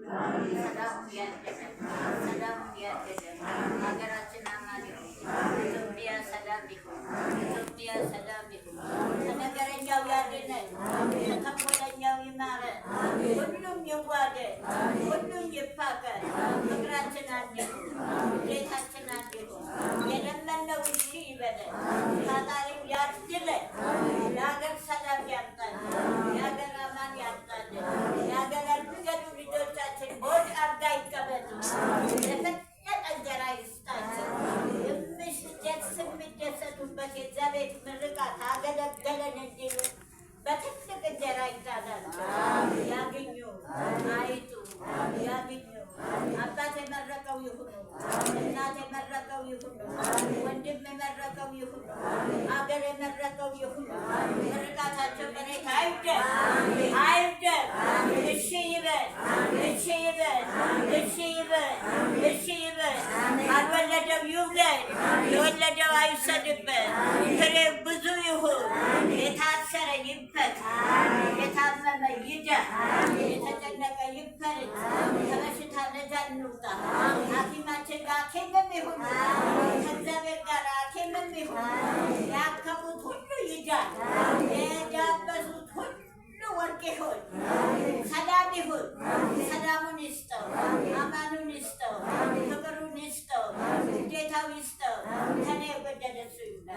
ሰላሙን ያድለን፣ ሰላሙን ያድለን። ሀገራችን አማን ይሁን። ኢትዮጵያ ሰላም ይሁን። ኢትዮጵያ ሰላም ይሁን። ከነገረኛው ያድነን፣ ከተንኮለኛው ይማረን። ሁሉም ይዋደድ፣ ሁሉም ይፋቀር። ፍቅራችን አንድ ይሁን፣ ውዴታችን አንድ ይሁን። የለመነው እሺ ይበለን፣ ፈጣሪው ያድለን። የሀገር ሰላም ያምጣልን፣ የሀገር አማን ያምጣልን። የሀገር ያልገዱ ልጆቻችን በወርቅ አልጋ ይቀመጡ። የፈለጠ እንጀራ ይስጣቸው። የሚደሰቱበት የእግዚአብሔር ምርቃት አገለገለን እንዲሉ በትልቅ እንጀራ ይጣላቸው። ያግኙ፣ አይጡ፣ ያግኙ። አባት የመረቀው ይሁኑ፣ እናት የመረቀው ይሁኑ፣ ወንድም የመረቀው ይሁኑ፣ አገር የመረቀው ይሁኑ። ምርቃታቸው መሬት አይውደቅ፣ አይውደቅ። እሺ ይበል፣ እሺ ይበል፣ እሺ ይበል፣ እሺ ይበል። አልወለደው ይውለድ፣ የወለደው አይውሰድበት። ፍሬ ብዙ ይሁን። የታሰረ ይፈታ፣ የታመመ ይዳን፣ የተጨነቀ ይፈረጅ። ከበሽታ ነፃ እንውጣ። ሐኪማችን ጋር ሐኪምም ይሁን፣ ከእግዚአብሔር ጋር ሐኪምም ይሁን። ያከሙት ሁሉ ይዳን፣ የዳበሱት ሁሉ ወርቅ ይሁን፣ ሰላም ይሁን። ሰላሙን ይስጠው፣ አማኑን ይስጠው፣ ፍቅሩን ይስጠው፣ ውዴታው ይስጠው። ከኔ የጎደለ እሱ ይሙላ።